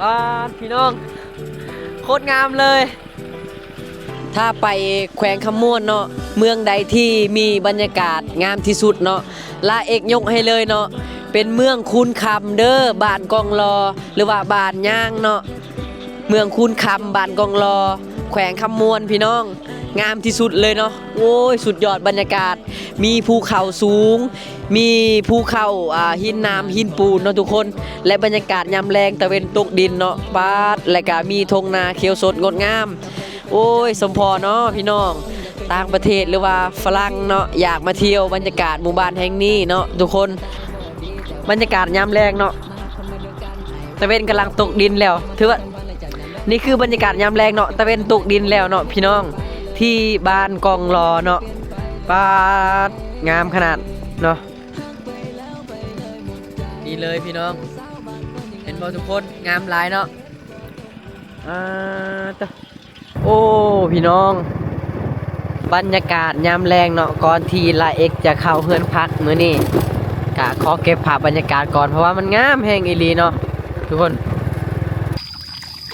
ປາດ ພີ່ນ້ອງ ໂຄດງາມເລີຍ. ຖ້າໄປແຂວງຄຳມ່ວນເນາະ ເມືອງໃດທີ່ມີບັນຍາກາດງາມທີ່ສຸດເນາະ ລາເອັກຍົກໃຫ້ເລີຍເນາະ ເປັນເມືອງຄູນຄຳເດີ ບ້ານກອງລໍ ຫຼືວ່າບ້ານຍາງເນາະ. ເມືອງຄູນຄຳ ບ້ານກອງລໍ ແຂວງຄຳມ່ວນ ພີ່ນ້ອງ ງາມທີ່ສຸດເລີຍເນາະ. ໂອ້ຍ ສຸດຍອດບັນຍາກາດ ມີພູເຂົາສູງ ມີພູເຂົາ ອ່າ ຫີນໜາມຫີນປູນເນາະທຸກຄົນ ແລະ ບັນຍາກາດຍາມແລງ ຕາເວັນຕົກດິນເນາະ ປາດ ແລະກະມີທົ່ງນາຂຽວສົດງົດງາມ. ໂອ້ຍ ສົມພໍເນາະພີ່ນ້ອງ ຕ່າງປະເທດ ຫຼືວ່າຝຣັ່ງເນາະ ຢາກມາທ່ຽວບັນຍາກາດໝູ່ບ້ານແຫ່ງນີ້ເນາະທຸກຄົນ. ບັນຍາກາດຍາມແລງເນາະ ຕາເວັນກຳລັງຕົກດິນແລ້ວ ຖືວ່າ ນີ້ຄືບັນຍາກາດຍາມແລງເນາະ ຕາເວັນຕົກດິນແລ້ວເນາະພີ່ນ້ອງ ທີ່ບ້ານກອງລໍເນາະ. ປາດ ງາມຂະໜາດເນາະ ນີ້ເລີຍພີ່ນ້ອງ ເຫັນບໍ່ທຸກຄົນ ງາມຫຼາຍເນາະ. ອ່າ ໂອ້ ພີ່ນ້ອງ ບັນຍາກາດຍາມແລງເນາະ ກ່ອນທີ່ລາເອັກຈະເຂົ້າເຮືອນພັກມື້ນີ້ ກະຂໍເກັບພາບບັນຍາກາດກ່ອນ ເພາະວ່າມັນງາມແຮງອີ່ຫຼີເນາະທຸກຄົນ.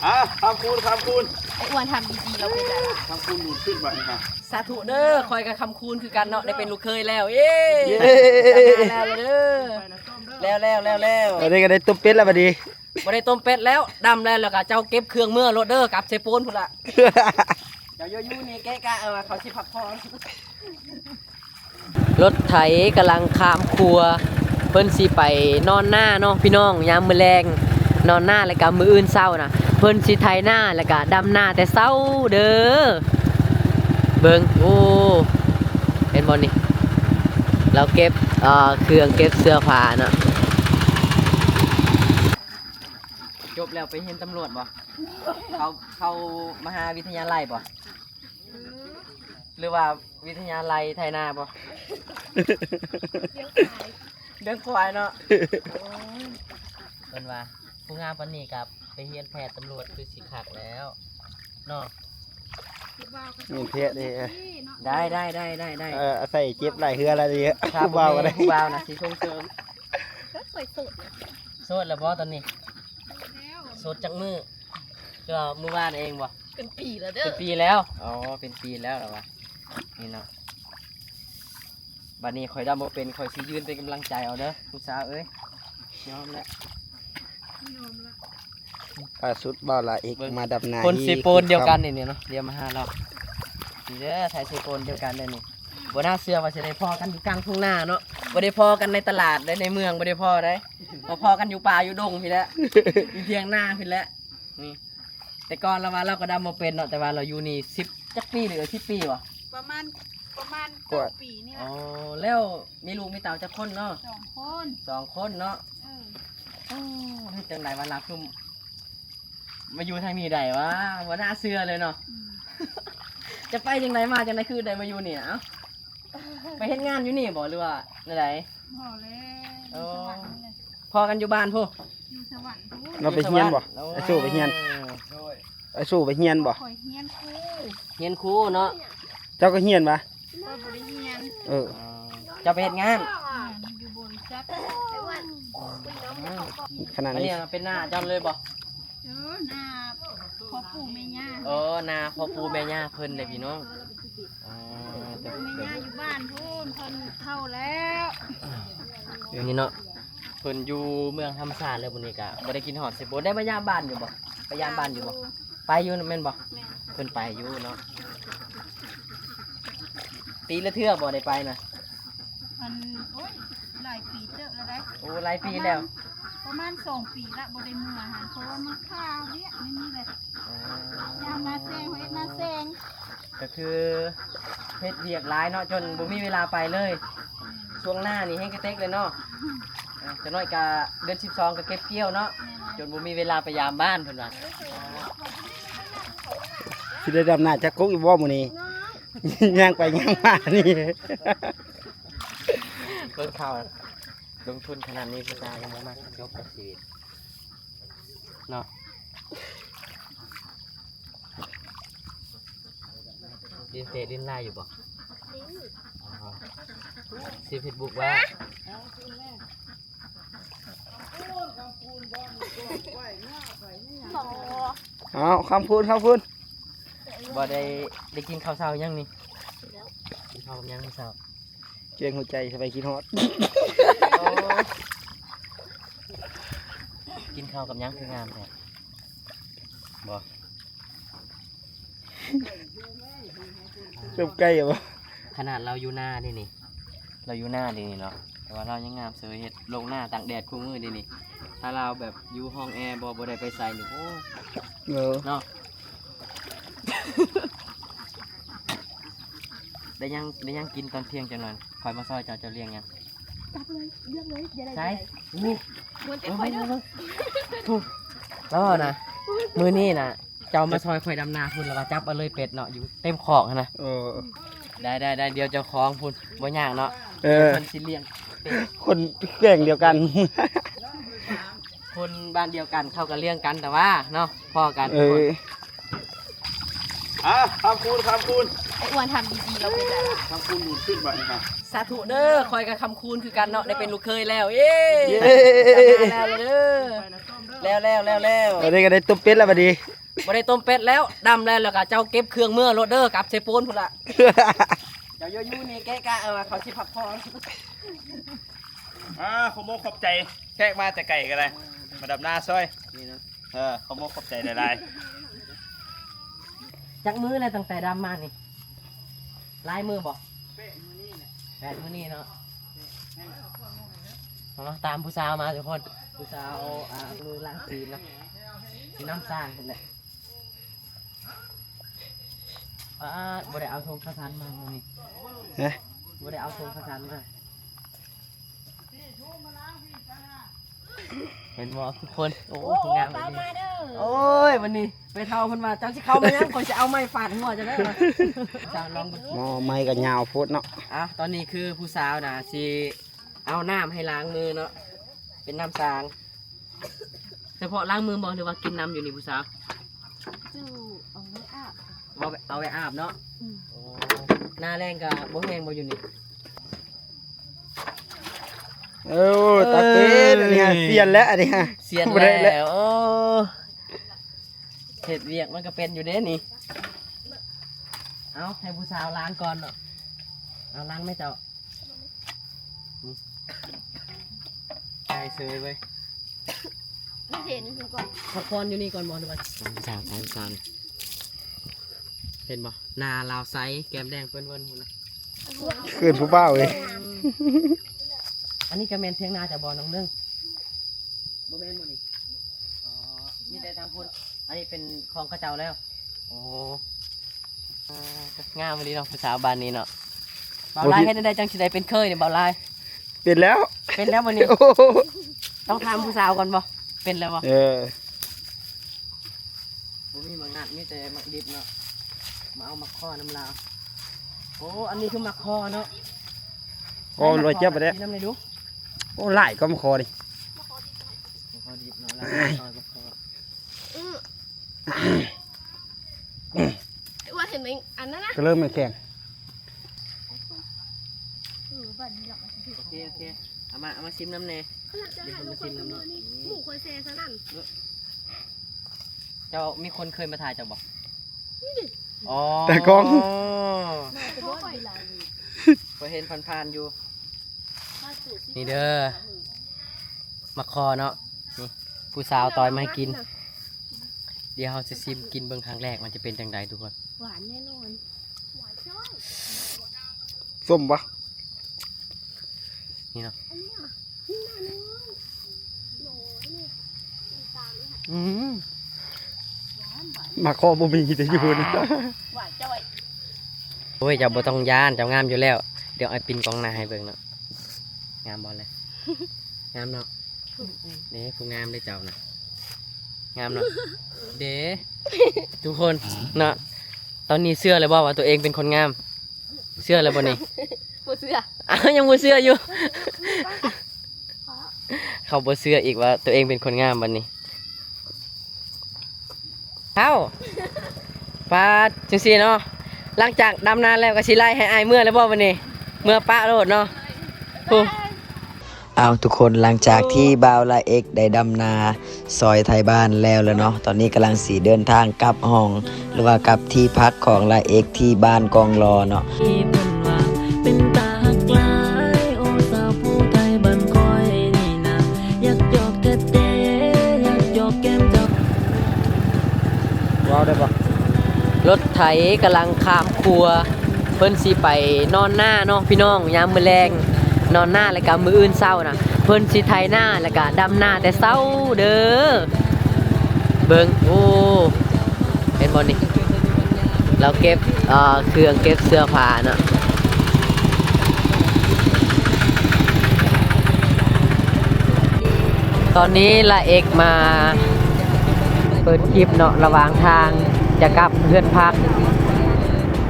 ອ່າ ຄຳຄູນ ຄຳຄູນ ໄອ້ອ້ວນທຳດີໆ ລາວເປັນຫຍັງ ຄຳຄູນດູດຂຶ້ນບັດນີ້ ສາທຸເດີ ຂ້ອຍກໍຄຳຄູນຄືກັນເນາະ ໄດ້ເປັນລູກເຂີຍແລ້ວ ເຢ້ ເຢ້ ແລ້ວເດີ ແລ້ວໆໆໆ ບັດນີ້ກໍໄດ້ຕົ້ມເປັດແລ້ວບັດນີ້. ບໍ່ໄດ້ຕົ້ມເປັດແລ້ວ ດຳແລ້ວ ແລ້ວກໍເຈົ້າເກັບເຄື່ອງເມືອໂລດເດີ ກັບເຊໂປນພຸ້ນລະ ເຈົ້າຢູ່ນີ້ເກະກະ ເອີ ເຂົາຊິພັກຜ່ອນ. ລົດໄຖກຳລັງຂ້າມຂົວ ເພິ່ນຊິໄປນອນນາເນາະພີ່ນ້ອງ ຍາມມື້ແລງ ນອນນາ ແລ້ວກໍມື້ອື່ນເຊົ້ານະ ເພິ່ນຊິໄຖນາ ແລ້ວກໍດຳນາແຕ່ເຊົ້າເດີ. ເບິ່ງ ໂອ້ ເຫັນບໍ່ນີ້ ລາວເກັບ ເອີ ເຄື່ອງເກັບເສື້ອຜ້າເນາະ. ຈົບແລ້ວໄປຮຽນຕຳຫຼວດບໍ່? ເຂົ້າ ເຂົ້າມະຫາວິທະຍາໄລບໍ່? ຫຼືວ່າວິທະຍາໄລໄຖນາບໍ່? ລ້ຽງຄວາຍເນາະ. ໂອ້ຍ ເພິ່ນວ່າຜູ້ງາມປານນີ້ກໍໄປຮຽນແພດຕຳຫຼວດຄືຊິຄັກແລ້ວເນາະ. ແມ່ນແທ້ເດ້. ໄດ້ ໄດ້ ໄດ້ ໄດ້ ໄດ້. ເອີ ອາໄສເຈັບຫຼາຍເທື່ອແລ້ວເດ້ ຜູ້ບ່າວກໍໄດ້ ຜູ້ບ່າວນະຊິສົ່ງເສີມ. ຂ້ອຍໂສດ ໂສດແລ້ວບໍ່ຕອນນີ້? ໂສດຈັກມື້? ຄືວ່າມື້ວານເອງບໍ່? ເປັນປີແລ້ວເດີ. ເປັນປີແລ້ວ? ອໍ ເປັນປີແລ້ວລະວ່າ ນີ້ເນາະ. ບັດນີ້ຂ້ອຍດຳບໍ່ເປັນ ຂ້ອຍຊິຢືນເປັນກຳລັງໃຈເອົາເດີ ຜູ້ສາວເອີຍ. ຍອມແລ້ວ ຍອມລະ. ລ່າສຸດບ່າວລາເອັກມາດຳນາ ຄົນເຊໂປນດຽວກັນນີ້ເນາະ ດຽວມາຫາລາວນີ້ເດີ ໄທເຊໂປນດຽວກັນເດີນີ້. ບໍ່ໜ້າເຊື່ອວ່າຊິໄດ້ພໍ້ກັນຢູ່ກາງທົ່ງນາເນາະ ບໍ່ໄດ້ພໍ້ກັນໃນຕະຫຼາດໃດ ໃນເມືອງບໍ່ໄດ້ພໍ້ໃດ ມາພໍ້ກັນຢູ່ປ່າຢູ່ດົງພີ້ແຫຼະ ຢູ່ຖຽງນາພີ້ແຫຼະ. ນີ້ ແຕ່ກ່ອນລາວວ່າລາວກໍດຳບໍ່ເປັນເນາະ ແຕ່ວ່າລາວຢູ່ນີ້ສິບຈັກປີ ຫຼື ສິບປີບໍ່? ປະມານ ປະມານເກົ້າປີນີ້ລະ. ອໍ ແລ້ວມີລູກມີເຕົ້າຈັກຄົນເນາະ? ສອງຄົນ. ສອງຄົນເນາະ. ເອີ ໂອ້ ເຮັດຈັ່ງໃດວ່າລາວຄືມາຢູ່ທາງນີ້ໄດ້ວະ ບໍ່ໜ້າເຊື່ອເລີຍເນາະ. ອືມ ຈະໄປຈັ່ງໃດມາຈັ່ງໃດ ຄືໄດ້ມາຢູ່ນີ້ນະ? ເອົ້າ ໄປເຮັດງານຢູ່ນີ້ບໍ່ ຫຼືວ່າແນວໃດ? ບໍ່ແລ້ວ ຢູ່ສະຫວັນພຸ້ນແຫຼະ. ພໍ້ກັນຢູ່ບ້ານພຸ້ນ? ຢູ່ສະຫວັນພຸ້ນ. ລາວໄປຮຽນບໍ່? ໂອ້ ອ້າຍໂຊໄປຮຽນ? ໂດຍ ອ້າຍໂຊໄປຮຽນບໍ່? ຂ້ອຍຮຽນຄູ ຮຽນຄູເນາະ. ເຈົ້າກໍຮຽນຫວາ? ຂ້ອຍບໍ່ໄດ້ຮຽນ. ເອີ ອໍ ເຈົ້າໄປເຮັດງານ? ແມ່ນ ຢູ່ບໍລິສັດ. ອືມ ຂະໜາດນີ້ ອັນນີ້ເປັນນາເຈົ້າເລີຍບໍ່? ເອີ ນາພໍ່ປູ່ແມ່ຍ່າ. ອໍ ນາພໍ່ປູ່ແມ່ຍ່າເພິ່ນເດ້ພີ່ນ້ອງ. ອໍ ແມ່ຍ່າຢູ່ບ້ານພຸ້ນ ເພິ່ນເຖົ້າແລ້ວ. ນີ້ເນາະ ເພິ່ນຢູ່ເມືອງທຳມະຊາດແລ້ວ ມື້ນີ້ກະບໍ່ໄດ້ຄິດຮອດເຊໂປນ. ໄດ້ມາຢາມບ້ານຢູ່ບໍ່? ໄປຢາມບ້ານຢູ່ບໍ່? ໄປຢູ່ແມ່ນບໍ່? ແມ່ນ. ເພິ່ນໄປຢູ່ເນາະ. ປີລະເທື່ອບໍ່ໄດ້ໄປນະ? ອັນ ໂອ້ຍ ຫຼາຍປີເຕີບແລ້ວເດ້. ໂອ້ ຫຼາຍປີແລ້ວ. ປະມານ ປະມານສອງປີລະບໍ່ໄດ້ເມືອຫັ້ນ ເພາະວ່າມາຄາວຽກແນວນີ້ແຫຼະ. ອໍ ຢາມນາແຊງ ເຮັດນາແຊງ. ກໍຄືເຮັດວຽກຫຼາຍເນາະ ຈົນບໍ່ມີເວລາໄປເລີຍ. ແມ່ນ. ຊ່ວງໜ້ານີ້ແຮງກະເຕັກເລີຍເນາະ. ອາ ຈັກໜ້ອຍກະເດືອນສິບສອງກະເກັບກ່ຽວເນາະ. ແມ່ນ. ຈົນບໍ່ມີເວລາໄປຢາມບ້ານເພິ່ນວ່າ. ຊິໄດ້ດຳນາຈັກກົກອີກບໍ່ມື້ນີ້? ຍ່າງໄປຍ່າງມານີ້ ເບິ່ງເຂົ້າ ລົງທຶນຂະໜາດນີ້ ຜູ້ຊາຍຍັງບໍ່ມັກ ຈົບກັບຊີວິດເນາະ. ຫຼິ້ນເຟສຫຼິ້ນລາຍຢູ່ບໍ່? ຫຼິ້ນ. ອໍ ຊື່ເຟສບຸກວ່າ? ຮະ? ຄຳຄູນ ຄຳຄູນ ບໍ່ມີຕົວໄປ ຫຍ້າໄປ ຫຍັງ ເອົາ ຄຳຄູນ ຄຳຄູນ ບໍ່ໄດ້ ໄດ້ກິນເຂົ້າເຊົ້າຍັງນີ້? ກິນເຂົ້າກັບຫຍັງມື້ເຊົ້າ? ແກງຫົວໃຈ ສະບາຍຄິດຮອດ. ໂອ້ ກິນເຂົ້າກັບຫຍັງຄືງາມແທ້? ບໍ່ ຕົ້ມໄກ່ບໍ່? ຂະໜາດລາວຢູ່ນາເດ້ນີ້ ລາວຢູ່ນາເດ້ນີ້ເນາະ ແຕ່ວ່າລາວຍັງງາມເສີຍ ເຮັດໂລງນາຕາກແດດຄູ່ມື້ເດ້ນີ້. ຖ້າລາວແບບຢູ່ຫ້ອງແອບໍ່ ບໍ່ໄດ້ໄປໃສນີ້ ໂອ້ ເອີ ເນາະ. ໄດ້ຫຍັງ ໄດ້ຫຍັງກິນຕອນທ່ຽງຈັກໜ່ອຍ? ຂ້ອຍມາຊ່ອຍເຈົ້າ ເຈົ້າລ້ຽງຫຍັງ? ຈັບເລີຍ ເລືອກເລີຍ ຢາໄດ້ ໃສ? ໂອ້ ມັນເປັນຂ້ອຍເດີ ລາວນະ ມື້ນີ້ນະ ເຈົ້າມາຊ່ອຍຂ້ອຍດຳນາພຸ້ນ ແລ້ວວ່າຈັບເອົາເລີຍເປັດເນາະ ຢູ່ເຕັມຄອກຫັ້ນນະ. ເອີ ໄດ້ໆໆ ດຽວເຈົ້າຂອງພຸ້ນ ບໍ່ຍາກເນາະ. ເອີ ເພິ່ນຊິລ້ຽງເປັດ ຄົນແຂວງດຽວກັນ ຄົນບ້ານດຽວກັນ ເຂົາກໍລ້ຽງກັນ ແຕ່ວ່າເນາະ ພໍ້ກັນ. ເອີ ອ່າ ຄຳຄູນ ຄຳຄູນ ໄອ້ອ້ວນທຳດີໆ ລາວເປັນໄດ? ຄຳຄູນດູດຂຶ້ນບາດນີ້ນະ. ສາທຸເດີ ຂ້ອຍກໍຄຳຄູນຄືກັນເນາະ ໄດ້ເປັນລູກເຂີຍແລ້ວ. ເຢ້ ເຢ້ ແລ້ວເດີ ແລ້ວໆໆໆ ບາດນີ້ກໍໄດ້ຕົ້ມເປັດແລ້ວ ບາດນີ້ບໍ່ໄດ້ຕົ້ມເປັດແລ້ວ ດຳແລ້ວ ແລ້ວກໍເຈົ້າເກັບເຄື່ອງເມືອໂລດເດີ ກັບເຊໂປນພຸ້ນລະ. ເຈົ້າຢູ່ນີ້ເກະກະ ເອີ ເຂົາຊິພັກຜ່ອນ. ອ່າ ຂໍຂອບອົກຂອບໃຈ ແຂກມາແຕ່ໄກກໍໄດ້ ມາດຳນາຊ່ອຍ. ເອີ ຂອບອົກຂອບໃຈຫຼາຍໆ. ຈັກມື້ແລ້ວຕັ້ງແຕ່ດຳມານີ້? ຫຼາຍມື້ບໍ່? ແປດມື້ນີ້ເນາະ. ເອົາເນາະ ຕາມຜູ້ສາວມາທຸກຄົນ ຜູ້ສາວ ອ່າ ມືລ້າງຕີນເນາະ ຢູ່ນ້ຳສ້າງພຸ້ນແຫຼະ. ປາດ ບໍ່ໄດ້ເອົາຖົງຂາສັ້ນມາມື້ນີ້. ຮະ? ບໍ່ໄດ້ເອົາຖົງຂາສັ້ນມາ. ເຫັນບໍ່ທຸກຄົນ? ໂອ້ຍ ງາມອີ່ຫຼີ. ໂອ້ຍ ວັນນີ້ໄປເຖົ້າເພິ່ນວ່າ ເຈົ້າຊິເຂົ້າມາຫຍັງ? ຂ້ອຍຊິເອົາໄມ້ຟາດຫົວເຈົ້າເດີ. ສາວລອງເບິ່ງ. ໝໍ້ໄມ້ກໍຍາວໂພດເນາະ. ອ່ະ ຕອນນີ້ຄືຜູ້ສາວນະ ຊິເອົານ້ຳໃຫ້ລ້າງມືເນາະ ເປັນນ້ຳສ້າງ. ສະເພາະລ້າງມືບໍ່ ຫຼືວ່າກິນນ້ຳຢູ່ນີ້ຜູ້ສາວ? ເຈົ້າເອົາໄວ້ອາບ. ເອົາໄວ້ ເອົາໄວ້ອາບເນາະ. ອືມ. ໂອ້ ໜ້າແລ້ງກໍບໍ່ແຫ້ງບໍ່ຢູ່ນີ້? ເອີ ຕັກເປັນ ອັນນີ້ຮະ ເຊຍນແລ້ວ ອັນນີ້ຮະ ເຊຍນແລ້ວ. ໂອ້ ເຮັດວຽກມັນກໍເປັນຢູ່ເດ້ນີ້. ເອົາ ໃຫ້ຜູ້ສາວລ້າງກ່ອນເນາະ. ເອົາ ລ້າງແມ່ເຈົ້າ. ໄດ້ເຊີຍເວີຍ. ບໍ່ເຫັນ ເຫັນກ່ອນ. ພັກຜ່ອນຢູ່ນີ້ກ່ອນບໍ່ ຫຼືວ່າ? ສາມ ສາມ ສາມ ເຫັນບໍ່? ໜ້າລາວໃສ ແກ້ມແດງເປີ້ນເວີນພຸ້ນນະ. ເຂີນຜູ້ບ່າວເວີຍ. ອັນນີ້ກໍແມ່ນຖຽງນາເຈົ້າບໍ່ນ້ອງເນີງ? ບໍ່ແມ່ນບໍ່ນີ້? ອໍ ມີແຕ່ທາງພຸ້ນ. ອັນນີ້ເປັນຂອງເຂົາເຈົ້າແລ້ວ. ໂອ້ ອ່າ ງາມອີ່ຫຼີເນາະ ຜູ້ສາວບ້ານນີ້ເນາະ. ບ່າວຫຼາຍ ເຮັດແນວໃດຈັ່ງຊິໄດ້ເປັນເຂີຍນີ້ ບ່າວຫຼາຍ? ເປັນແລ້ວ ເປັນແລ້ວບໍ່ນີ້? ໂອ້ໂຫ ຕ້ອງຖາມຜູ້ສາວກ່ອນບໍ່ ເປັນແລ້ວບໍ່? ເອີ ບໍ່ມີໝາກນັດ ມີແຕ່ໝາກດິບເນາະ. ມາເອົາໝາກຄໍ່ນຳລາວ. ໂອ້ ອັນນີ້ຄືໝາກຄໍ່ເນາະ. ໂອ້ ລອຍຈັບໄປແລ້ວ. ກິນນຳໄດ້ດູ. ໂອ້ ຫຼາຍກວ່າໝາກຄໍ່ນີ້. ໝາກຄໍ່ດິບເນາະ ລາວຊອຍໝາກຄໍ່. ອື ວ່າເຫັນໄອ້ອັນນັ້ນນະ ກໍເລີ່ມແຂງ. ເອີ ບັດນີ້ລະ. ໂອເຄ ໂອເຄ ເອົາມາ ເອົາມາຊິມນຳແດ່. ເອົາມາຊິມນຳເນາະ. ໝູ່ຂ້ອຍແຊຊະນັ້ນ. ເຈົ້າມີຄົນເຄີຍມາຖ່າຍເຈົ້າບໍ່? ນີ້ດິ. ອໍ ຕາກ້ອງ. ຂ້ອຍເຫັນຜ່ານໆຢູ່. ນີ້ເດີ ໝາກຄໍ່ເນາະ ນີ້ ຜູ້ສາວຕອຍມາໃຫ້ກິນ. ດຽວເຮົາຊິຊິມກິນເບິ່ງຄັ້ງແລກ ມັນຈະເປັນຈັ່ງໃດທຸກຄົນ. ຫວານແນ່ນອນ. ສົ້ມປະ? ນີ້ເນາະ. ອືມ ໝາກຄໍ່ບໍ່ມີ ແຕ່ຢູ່ພຸ້ນ. ໂອ້ຍ ເຈົ້າບໍ່ຕ້ອງຢ້ານ ເຈົ້າງາມຢູ່ແລ້ວ. ດຽວອ້າຍປິ່ນກ້ອງໜ້າໃຫ້ເບິ່ງເນາະ. ງາມບໍ່ແລະ? ງາມເນາະ. ເດ້ ຜູ້ງາມເດ້ເຈົ້ານະ ງາມເນາະ. ເດ້ ທຸກຄົນເນາະ ຕອນນີ້ເຊື່ອແລ້ວບໍ່ວ່າຕົວເອງເປັນຄົນງາມ? ເຊື່ອແລ້ວບໍ່ນີ້? ບໍ່ເຊື່ອ. ອ້າວ ຍັງບໍ່ເຊື່ອຢູ່. ເຂົາບໍ່ເຊື່ອອີກວ່າຕົວເອງເປັນຄົນງາມບັດນີ້. ເອົ້າ ປາດ ຈັ່ງຊີ້ເນາະ ຫຼັງຈາກດຳນາແລ້ວກໍຊິໄລ່ໃຫ້ອ້າຍເມືອແລ້ວບໍ່ບັດນີ້? ເມືອປະໂລດເນາະ. ໂອ້ ໄປ ເອົາ ທຸກຄົນ ຫຼັງຈາກທີ່ບ່າວລາເອັກໄດ້ດຳນາຊ່ອຍໄທບ້ານແລ້ວລະເນາະ, ຕອນນີ້ກຳລັງຊິເດີນທາງກັບຫ້ອງ ຫຼືວ່າກັບທີ່ພັກຂອງລາເອັກທີ່ບ້ານກອງລໍເນາະ. ເພິ່ນວ່າເປັນຕາຮັກຫຼາຍ ໂອ້ ສາວຜູ້ໄທບ້ານຂ້ອຍນີ້ນະ ຢາກຈອກແທ້ໆ ຢາກຈອກແກ້ມເຈົ້າ. ເວົ້າໄດ້ບໍ່? ລົດໄຖກຳລັງຂ້າມຂົວ ເພິ່ນຊິໄປນອນນາເນາະພີ່ນ້ອງ, ຍາມມື້ແລງນອນນາ ແລ້ວກະມື້ອື່ນເຊົ້ານະ ເພິ່ນຊິໄຖນາ ແລ້ວກະດຳນາແຕ່ເຊົ້າເດີ. ເບິ່ງ ໂອ້ ເຫັນບໍ່ນີ້ ລາວເກັບ ເອີ ເຄື່ອງເກັບເສື້ອຜ້າເນາະ. ຕອນນີ້ລາເອັກມາເປີດຄລິບເນາະ ລະຫວ່າງທາງຈະກັບເຮືອນພັກ.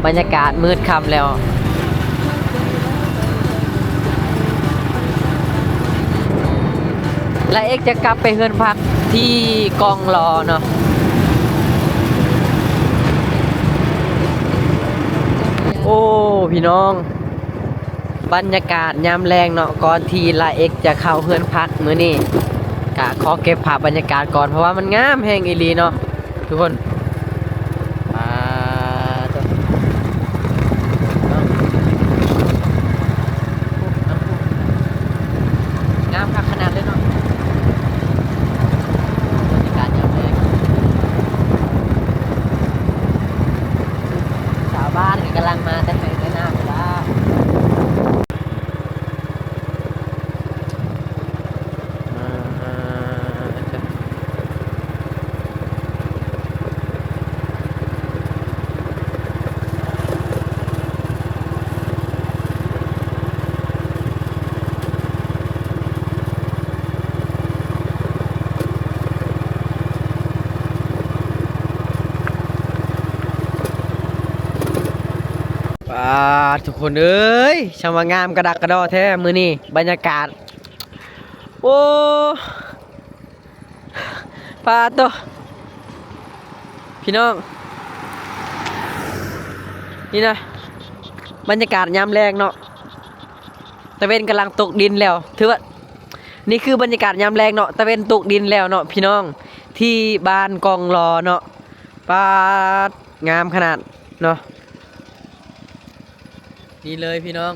ບັນຍາກາດມືດຄ່ຳແລ້ວ. ລາເອັກຈະກັບໄປເຮືອນພັກທີ່ກອງລໍເນາະ. ໂອ້ ພີ່ນ້ອງ ບັນຍາກາດຍາມແລງເນາະ ກ່ອນທີ່ລາເອັກຈະເຂົ້າເຮືອນພັກມື້ນີ້ ກະຂໍເກັບພາບບັນຍາກາດກ່ອນ ເພາະວ່າມັນງາມແຮງອີ່ຫຼີເນາະ ທຸກຄົນ. ປາໂທ້ ງາມຄັກຂະໜາດເລີຍເນາະ ບັນຍາກາດຍາມແລງ. ຊາວບ້ານກຳລັງມາແຕ່ໄຮ່ແຕ່ນາພຸ້ນລະ. ປາດ ທຸກຄົນເອີຍ ຊ່າງວ່າງາມກະດັກກະດໍແທ້ມື້ນີ້ ບັນຍາກາດ. ໂອ້ ປາດໂທ້ ພີ່ນ້ອງ ນີ້ນະ ບັນຍາກາດຍາມແລງເນາະ. ຕາເວັນກຳລັງຕົກດິນແລ້ວ ຖືວ່າ ນີ້ຄືບັນຍາກາດຍາມແລງເນາະ ຕາເວັນຕົກດິນແລ້ວເນາະ ພີ່ນ້ອງ ທີ່ບ້ານກອງລໍເນາະ. ປາດ ງາມຂະໜາດເນາະ. ນີ້ເລີຍພີ່ນ້ອງ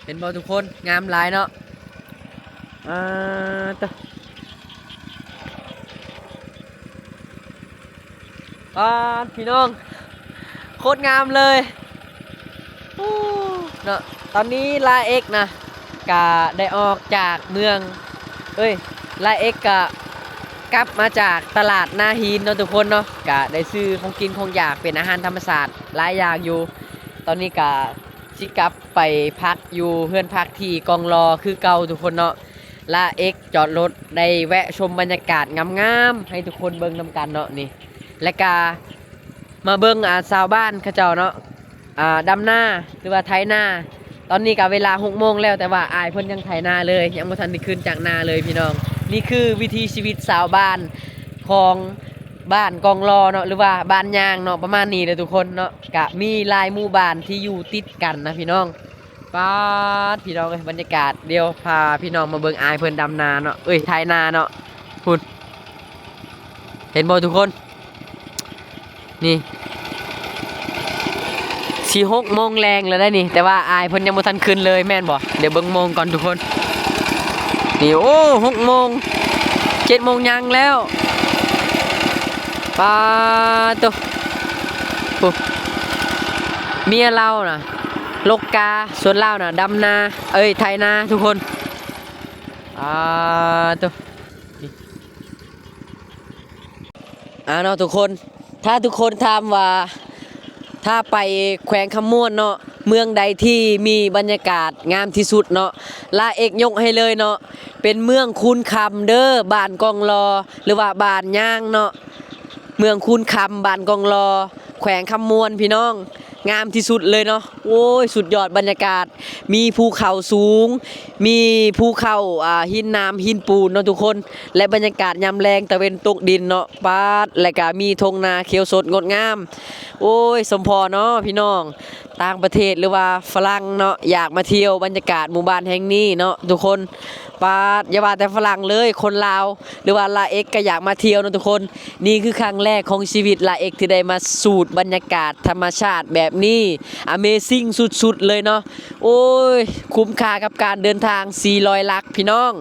ເຫັນບໍ່ທຸກຄົນ ງາມຫຼາຍເນາະ. ອາ ຕະ ປາດ ພີ່ນ້ອງ ໂຄດງາມເລີຍ ອູ້ ເນາະ. ຕອນນີ້ລາເອັກນະ ກະໄດ້ອອກຈາກເມືອງ ເອີຍ ລາເອັກກະກັບມາຈາກຕະຫຼາດນາຫີນເນາະ ທຸກຄົນເນາະ. ກະໄດ້ຊື້ຂອງກິນຂອງຢາກເປັນອາຫານທຳມະຊາດຫຼາຍຢ່າງຢູ່. ຕອນນີ້ກະຊິກັບໄປພັກຢູ່ເຮືອນພັກທີ່ກອງລໍຄືເກົ່າ ທຸກຄົນເນາະ. ລາເອັກຈອດລົດ ໄດ້ແວະຊົມບັນຍາກາດງາມໆ ໃຫ້ທຸກຄົນເບິ່ງນຳກັນເນາະນີ້ ແລະກະມາເບິ່ງ ອາ ຊາວບ້ານເຂົາເຈົ້າເນາະ ອາ ດຳນາ ຫຼືວ່າໄຖນາ. ຕອນນີ້ກະເວລາຫົກໂມງແລ້ວ ແຕ່ວ່າອ້າຍເພິ່ນຍັງໄຖນາເລີຍ ຍັງບໍ່ທັນໄດ້ຂຶ້ນຈາກນາເລີຍພີ່ນ້ອງ. ນີ້ຄືວິຖີຊີວິດຊາວບ້ານຂອງບ້ານກອງລໍເນາະ ຫຼືວ່າບ້ານຍາງເນາະ ປະມານນີ້ເດີທຸກຄົນເນາະ. ກະມີຫຼາຍໝູ່ບ້ານທີ່ຢູ່ຕິດກັນນະພີ່ນ້ອງ. ປາດ ພີ່ນ້ອງເອີຍ ບັນຍາກາດ ດຽວພາພີ່ນ້ອງມາເບິ່ງອ້າຍເພິ່ນດຳນາເນາະ ເອີຍ ໄຖນາເນາະ. ພຸ້ນ ເຫັນບໍ່ທຸກຄົນ ນີ້ ຊິຫົກໂມງແລງແລ້ວໄດ໋ນີ້ ແຕ່ວ່າອ້າຍເພິ່ນຍັງບໍ່ທັນຂຶ້ນເລີຍ ແມ່ນບໍ່? ດຽວເບິ່ງໂມງກ່ອນທຸກຄົນ. ນີ້ ໂອ້ ຫົກໂມງ ເຈັດໂມງຍັງແລ້ວ. ປາໂຕ ໂອ້ ເມຍລາວນະ ລົກກາ ສ່ວນລາວນະ ດຳນາ ເອີຍ ໄຖນາທຸກຄົນ. ອາ ໂຕ ອາ ເນາະທຸກຄົນ ຖ້າທຸກຄົນຖາມວ່າ ຖ້າໄປແຂວງຄຳມ່ວນເນາະ ເມືອງໃດທີ່ມີບັນຍາກາດງາມທີ່ສຸດເນາະ ລາເອັກຍົກໃຫ້ເລີຍເນາະ ເປັນເມືອງຄູນຄຳເດີ ບ້ານກອງລໍ ຫຼືວ່າບ້ານຍາງເນາະ. ເມືອງຄູນຄຳ ບ້ານກອງລໍ ແຂວງຄຳມ່ວນ ພີ່ນ້ອງ. ງາມທີ່ສຸດເລີຍເນາະ. ໂອ້ຍ ສຸດຍອດບັນຍາກາດ ມີພູເຂົາສູງ ມີພູເຂົາ ອ່າ ຫີນໜາມຫີນປູນເນາະທຸກຄົນ ແລະ ບັນຍາກາດຍາມແລງຕາເວັນຕົກດິນເນາະ ປາດ ແລະກະມີທົ່ງນາຂຽວສົດງົດງາມ. ໂອ້ຍ ສົມພໍເນາະພີ່ນ້ອງ ຕ່າງປະເທດ ຫຼືວ່າຝຣັ່ງເນາະ ຢາກມາທ່ຽວບັນຍາກາດໝູ່ບ້ານແຫ່ງນີ້ເນາະທຸກຄົນ. ປາດ ຢ່າວ່າແຕ່ຝຣັ່ງເລີຍ ຄົນລາວ ຫຼືວ່າລາເອັກກໍຢາກມາທ່ຽວເນາະທຸກຄົນ. ນີ້ຄືຄັ້ງແລກຂອງຊີວິດລາເອັກທີ່ໄດ້ມາສູດບັນຍາກາດທຳມະຊາດແບບນີ້ ອາເມຊິງສຸດໆເລີຍເນາະ. ໂອ້ຍ ຄຸ້ມຄ່າກັບການເດີນທາງສີ່ຮ້ອຍຫຼັກພີ່ນ້ອງ.